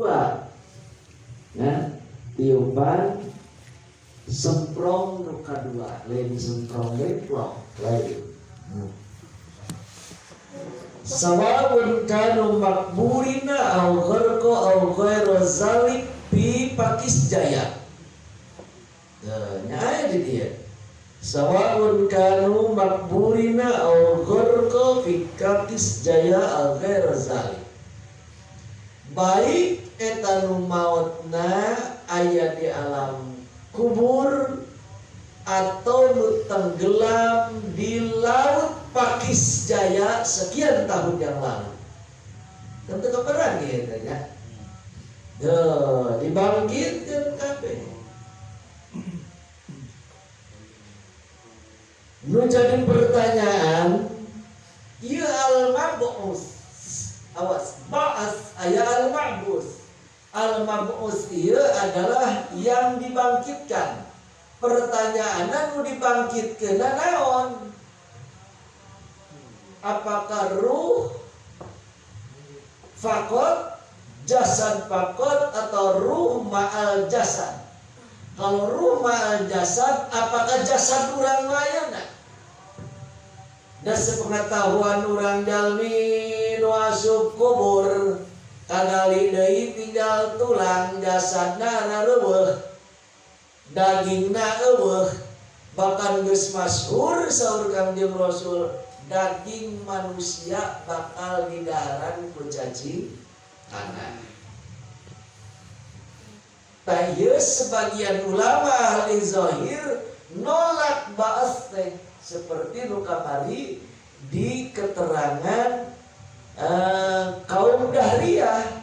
Dua. Ya, tiupan semprong nu kadua, lain semprong lemplong, lain. Sawa'un kanu makburina au gharqa au ghairu zalik fi Pakis Jaya. Nya aya di dieu. Sawa'un kanu makburina au gharqa fi Pakis Jaya au ghairu zalik. Baik eta nu maotna aya di alam kubur atau nu tenggelam di laut Pakis Jaya sekian tahun yang lalu. Tentu keperang gitu ya. Duh, dibangkitkan kabeh. Nu jadi pertanyaan, ieu al-mab'us. Awas, ba'as aya al-ma'bus. Al-mab'us ieu adalah yang dibangkitkan. Pertanyaan nu dibangkitkeun naon? Apakah ruh fakot, jasad fakot, atau ruh ma'al jasad? Kalau ruh ma'al jasad, apakah jasad urang mayana? Dan sepengetahuan urang jalmi nu asup kubur, kagali deui tinggal tulang, jasadna rareuweuh, dagingna euweuh, bahkan geus masyhur saur Kangjeng Rasul, daging manusia bakal didaharan ku cacing tanah. Tah ieu sebagian ulama ahli zahir nolak ba'ats teh seperti nu kamari di keterangan kaum Dahriyah.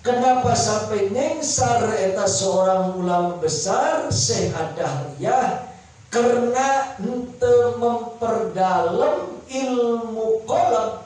Kenapa sampai nyengsar eta seorang ulama besar Syekh Ad-Dahriyah? Karena henteu memperdalam ilmu qalb,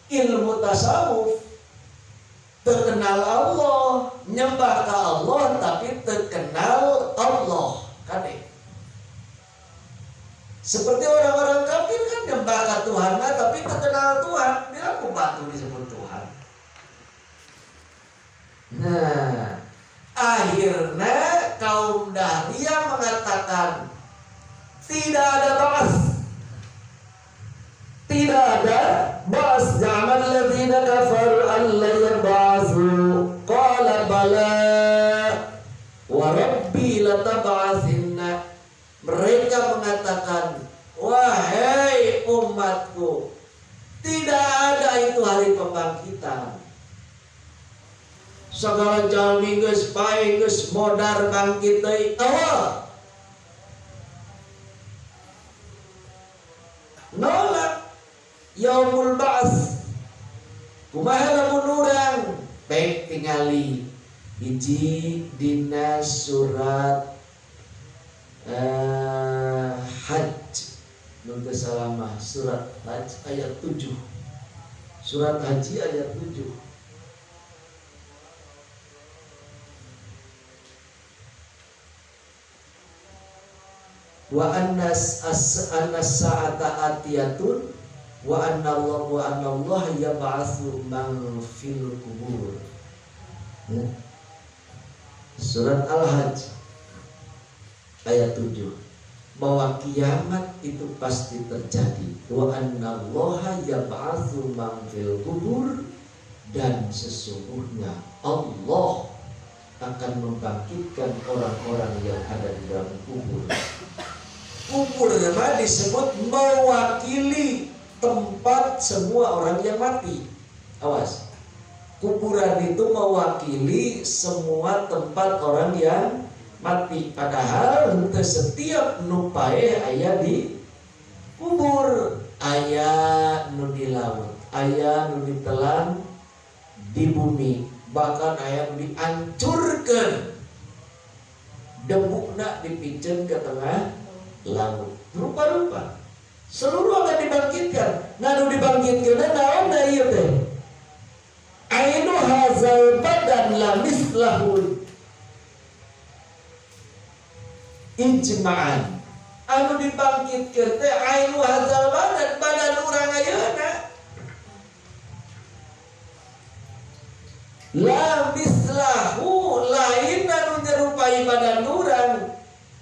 ilmu tasawuf. Terkenal Allah, nyembah ke Allah, tapi terkenal Allah kade. Seperti orang-orang kafir kan nyembah ke Tuhan, tapi terkenal Tuhan, dia aku batu disebut Tuhan. Nah, akhirnya kaum Dahriyah mengatakan tidak ada ba'ats. Tidak ada ba'ats. Za'amal ladzina kafaru an la yab'atsu. Qala bala wa rabbi latab'atsinna. Mereka mengatakan, wahai umatku, tidak ada itu hari pembangkitan. Segala jalmi geus pae geus modar bangkit deui. Awal nolak yaumul ba'ts. Kumaha lamun urang baik tingali hiji dina surat Hajj nu teu salamah, surat Hajj ayat 7. Surat Haji ayat 7. Wa annas as sa'ata atiyatun wa anna Allah wa anna Allah yab'atsu man fil kubur. Ya. Surat Al-Hajj ayat 7, bahwa kiamat itu pasti terjadi. Wa anna Allah yab'atsu man fil kubur, dan sesungguhnya Allah akan membangkitkan orang-orang yang ada di dalam kubur. Kubur mah disebut mewakili tempat semua orang yang mati. Awas. Kuburan itu mewakili semua tempat orang yang mati. Padahal henteu setiap nu paeh aya di kubur, aya nu di laut, aya nu ditelan di bumi, bahkan aya nu diancurkeun, debukna dipiceun ke tengah laut. Rupa-rupa seluruh akan dibangkitkan. Nah, nu dibangkitkeun naon da ieu teh? Ainu hazal badan la mislahul ijma'an. Anu dibangkitkeun teh ainu hazal badan, badan urang ayeuna. La mislahu lain anu nyerupai badan urang.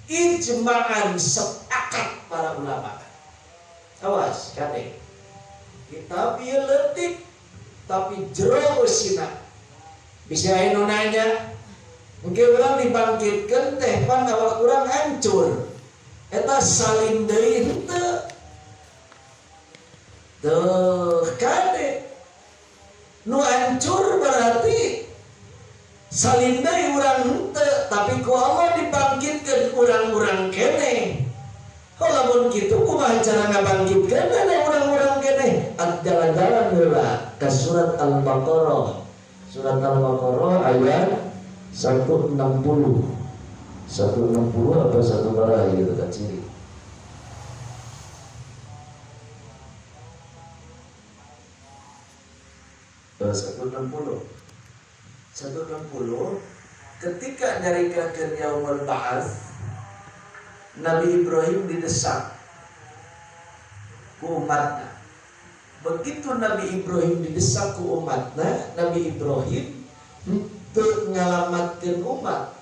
Ijma'an sepakat para ulama. Awas kade. Kitab ieu leutik tapi jero eusina. Bisa aya nu nanya, mungkin urang dibangkitkeun teh pan awak urang hancur. Eta salin deui henteu. Tuh kade. Nu hancur berarti salin deui urang henteu, tapi ku Allah dibangkitkeun urang-urang keneh. Oh lamun kitu kumaha cara ngabangkitkeun ada urang-urang keneh? Jalan-jalan heula ka surat Al-Baqarah. Surat Al-Baqarah ayat 160. 160 atau 1 bara gitu kan ciri. Oh, 160. 160 ketika nyaritakeun yaumul ba'ats, Nabi Ibrahim didesak ku umatna. Begitu Nabi Ibrahim didesak ku umatna, Nabi Ibrahim henteu ngalamatkeun umat.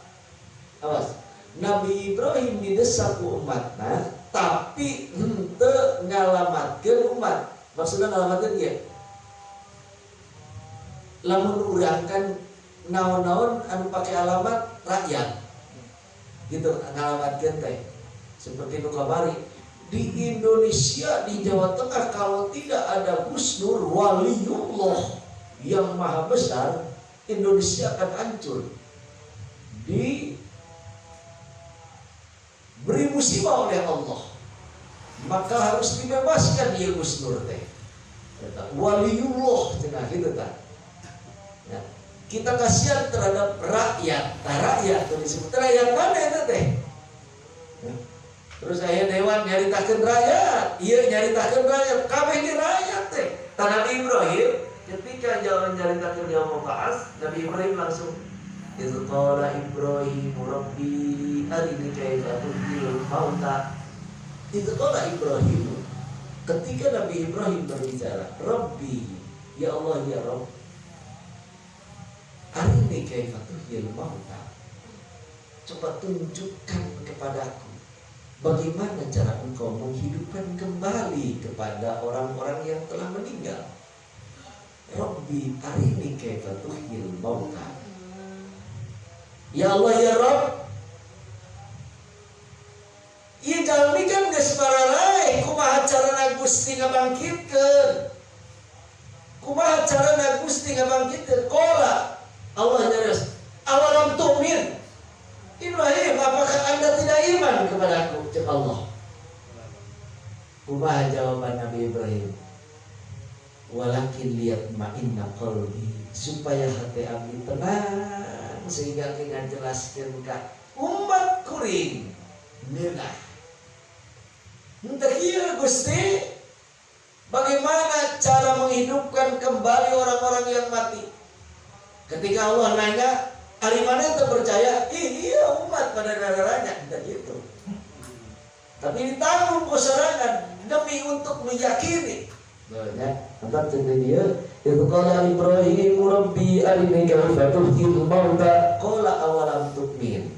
Awas, Nabi Ibrahim didesak ku umatna, tapi henteu ngalamatkeun umat. Maksudna ngalamatkeun ieu. Lamun urang kan naon-naon anu pake alamat rakyat. Gitu ngalamatkeun teh. Seperti nu kamari di Indonesia, di Jawa Tengah kalau tidak ada Gus Nur waliullah yang maha besar, Indonesia akan hancur. Diberi musibah oleh Allah, maka harus dibebaskan dia Gus Nur teh. Waliullah cenah kitu tah. Ya. Kita kasihan terhadap rakyat. Nah, rakyat tuh disebut rakyat mana itu teh? Ya. Terus saya dewan nyaritakeun rakyat, ieu nyaritakeun rakyat, kabeh ge rakyat teh. Tah Nabi Ibrahim ketika jalan nyaritakeun yaumul ba'ats, Nabi Ibrahim langsung iz qala Ibrahim rabbi arini kaifa tuhyil mauta. Iz qala Ibrahim, ketika Nabi Ibrahim berbicara, Rabbi, ya Allah ya Rabb, arini kaifa tuhyil mauta. Coba tunjukkan kepadaku bagaimana cara engkau menghidupkan kembali kepada orang-orang yang telah meninggal. Rabbi arini kaifa tuhyil mauta. Ya Allah ya Rabb, ieu jalmi kan geus bararae, kumaha carana Gusti ngabangkitkeun? Kumaha carana Gusti ngabangkitkeun? Qala Allah nyarios, awalam tu'min? Ibrahim, apakah anda tidak iman kepadaku? Cek Allah. Kumaha jawaban Nabi Ibrahim? Walakin liyatma'inna qalbi, supaya hati abdi tenang sehingga kita jelaskan ka umat kuring ngeunah. Henteu kieu Gusti, bagaimana cara menghidupkan kembali orang-orang yang mati? Ketika Allah nanya, ari mana yang terpercaya? Ih, iya umat pada negaranya, tidak gitu. Tapi ditanggung keserangan demi untuk meyakini. Ya, mantap cerita dia. Itu qala Ibrahim rabbi arini kaifa tuhyil mauta qala awalam tu'min.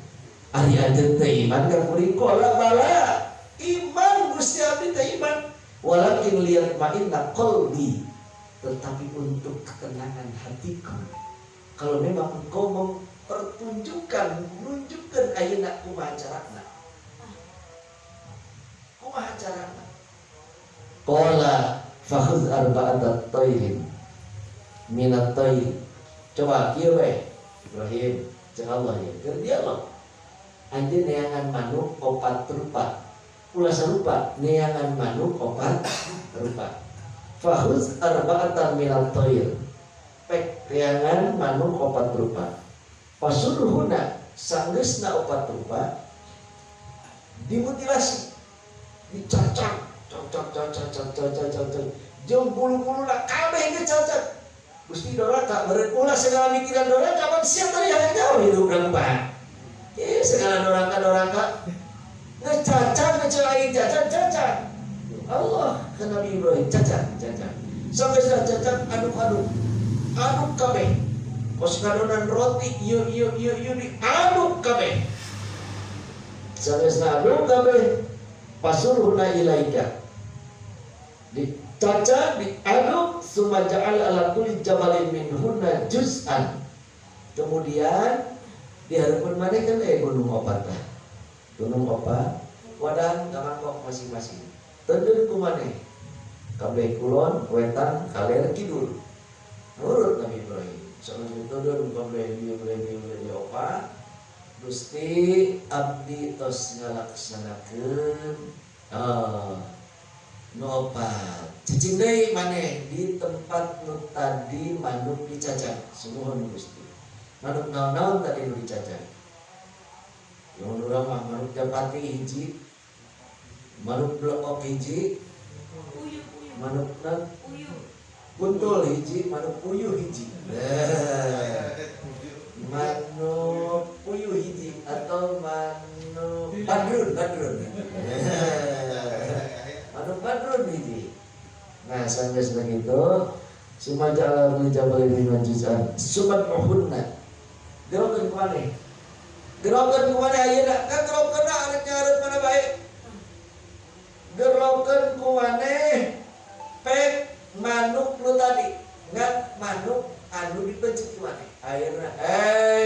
Ari anjeun teh iman ka kuring? Qala bala. Iman Gusti abdi teh iman. Walakin liyatma'inna qalbi, tetapi untuk ketenangan hatiku. Kalau memang engkau mempertunjukkan, menunjukkan ayeuna kumaha carana. Kumaha carana? Qala fakhudh arba'ata tayrin minat tayr. Coba kieu we Ibrahim, cek Allah ya. Keur dialog. Anjeun neangan manuk opat rupa. Ulah sarupa neangan manuk opat rupa. Fakhudh arba'atan minat tayr. Pek neangan manuk opat rupa. Fasurhuna sanggeusna opat rupa dimutilasi, dicacak, cacak, cacak, cacak, cacak, cacak, jeung bulu-buluna kabeh ge cacak. Gusti doraka beureut ulah segala mikiran doraka pan siap tadi hayang jauh hidup kumaha. Segala doraka-doraka ngecacak, ngecelain cacak, cacak. Allah ke Nabi Ibrahim cacak, cacak. Sampai sudah cacak, aduk-aduk, aduk kabeh. Kos ngadonan roti ieu ieu ieu ieu diaduk kabeh. Sanes ngaduk kabeh pasurhuna ilaika. Dicaca diaduk summa ja'al ala kulli jabalin minhunna juz'an. Kemudian dihareupeun maneh kan gunung opat tah. Gunung opat wadah ka mangkok masing-masing. Teundeun ku maneh. Kabeh kulon, wetan, kaler, kidul. Nurut Nabi Ibrahim. Soalnya teundeun kabeh dieu dieu dieu opat. Gusti abdi tos ngalaksanakeun nu opat. Cicing deui maneh di tempat nu tadi manuk dicacang. Sumuhun Gusti. Manuk naon-naon tadi nu dicacang. Yang urang mah manuk japati hiji, manuk blekok hiji, manuk kuntul hiji, manuk puyuh hiji. Manuk puyuh hiji atau manuk badrun, badrun. Manuk badrun hiji. Nah, sampai begitu, summa ja'ala min jabalin min juz'an, summa uhunna. Gerokeun ku maneh. Gerokeun ku maneh ayeuna, kan gerokeunna arek nyareut mana bae. Gerokeun ku maneh pek manuk nu tadi, ngan manuk anu dipencet ku maneh. Ayeuna,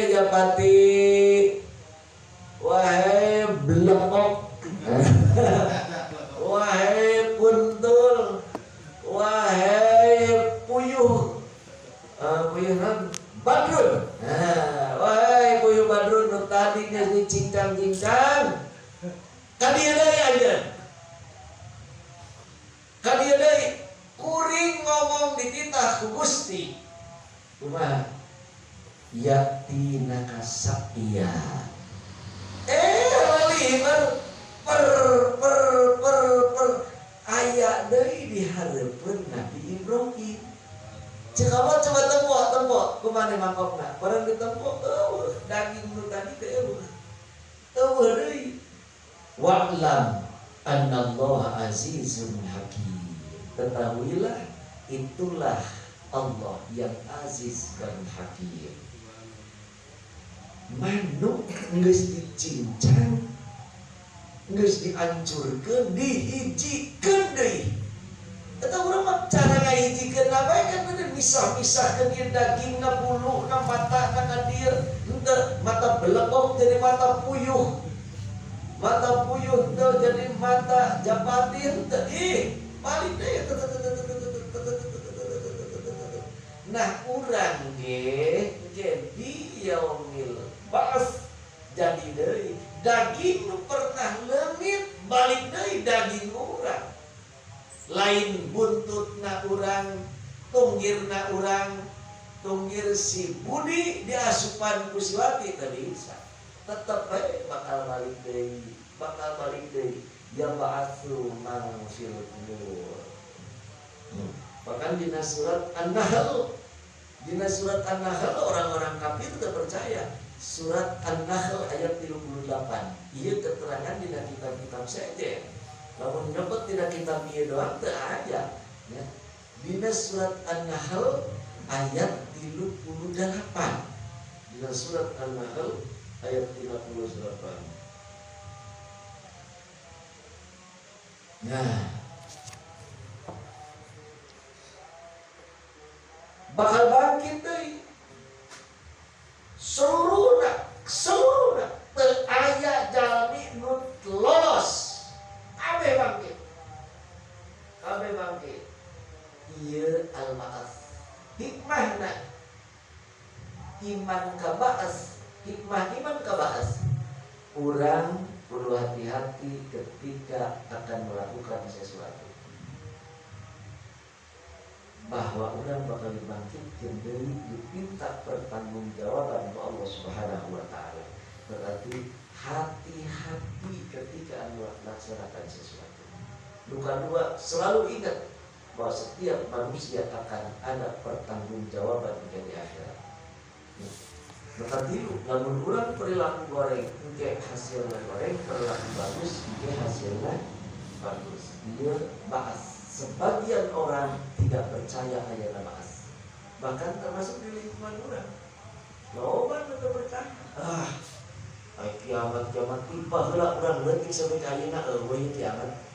japati. Wahai blekok. Wahai kuntul. Wahai puyuh. Puyuh non badrun. Nah, wahai puyuh badrun nu tadi geus dicincang-cincang. Ka dieu deui ayeuna. Ka dieu deui kuring ngomong dititah ku Gusti. Kumaha? Yatinaka sapiya. Lali per per per per per aya deui di hareupeun Nabi Ibrahim. Cek apa coba tempo tempo kumaha mangkokna? Barang ditempo eueuh daging nu tadi teh eueuh. Eueuh deui. Wa'lam annallaha azizun hakim. Ketahuilah itulah Allah yang aziz dan hakim. Manuk geus dicincang, geus dihancurkeun, dihijikeun deui. Eta urang mah cara ngahijikeun bae kan bener misah-misahkeun ieu dagingna, buluna, matana ka dieu. Henteu mata belekok jadi mata puyuh. Mata puyuh teu jadi mata japati henteu. Ih, balik deui. Nah, urang ge jadi yaumil ba'ats jadi deui daging nu pernah leungit balik deui daging urang. Lain buntutna urang, tunggirna urang, tunggir si Budi diasupan ku si Wati teu bisa. Tetep bae bakal balik deui, bakal balik deui. Ya ba'atsu man fil qubur. Bahkan dina surat An-Nahl, dina surat An-Nahl orang-orang kafir teu percaya. Surat An-Nahl ayat 38. Ieu keterangan dina kitab-kitab saja. Lamun nyebut dina kitab ieu doang teu aya. Ya. Dina surat An-Nahl ayat 38. Dina surat An-Nahl ayat 38. Nah, bakal bangkit deui. Seluruhna, seluruhna teu aya jalmi nu lolos. Kabeh bangkit. Kabeh bangkit. Ieu al-ba'ats. Hikmahna iman ka ba'ats, hikmah iman ka ba'ats. Urang perlu hati-hati ketika akan melakukan sesuatu. Bahwa orang bakal dibangkitkan deui dipinta pertanggungjawaban ku Allah Subhanahu wa taala. Berarti hati-hati ketika anda melaksanakan sesuatu. Luka dua, selalu ingat bahwa setiap manusia akan ada pertanggungjawaban di akhirat. Maka tilu, lamun urang perilaku goreng, engke hasilnya goreng, perilaku bagus, engke hasilnya bagus. Dia bahas sebagian orang tidak percaya ayat bahas. Bahkan termasuk di lingkungan orang. Ah, ai kiamat kiamat, tiba heula urang leutik sampai ka ayeuna eueuh kiamat.